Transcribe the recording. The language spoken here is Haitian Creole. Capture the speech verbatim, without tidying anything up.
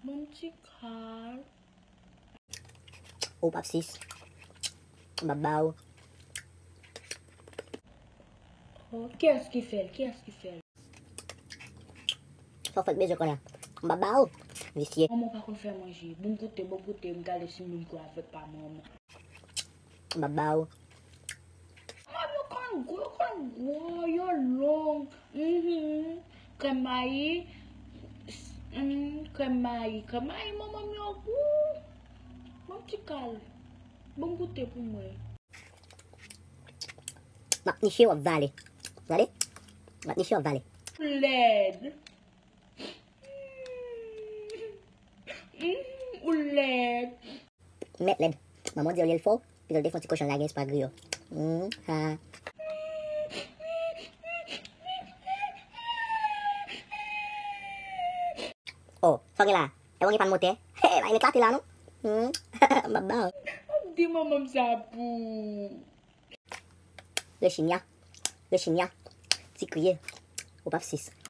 Mon ti kal. Ou p ap sis. M p ap ba ou. Oh, kiyès ki fè l? Kiyès ki fè l? Sa w fèk bezwen konnen. M p ap ba ou. Visye. Manman pa konn fè manje. Bon m goute, bon m goute, m gade si m menm gwo avèk pa manman. M ap ba ou. Manman yo konn gwo, yo konn gwo, yo long. Mhm. Krèm mayi. Mm, krèm mayi. Krèm mayi manman m yo gou. Bon ti kal. Bon goute pou mwen. M ap niche, w ap vale. Gade. M ap niche, w ap vale. Lèd. Mm, ou lèd. Mèt lèd. Manman di w li l fò, pito l te fè yon ti kochon lage espagri yo. Mm, ha. Oh, sa w gen la? E w gen pann motè? Hey, bay m eklate la, non? Mm, m ap ba w. Di manman m sa pou. Rechinya. Rechinya. Ti kriye. Ou p ap sis.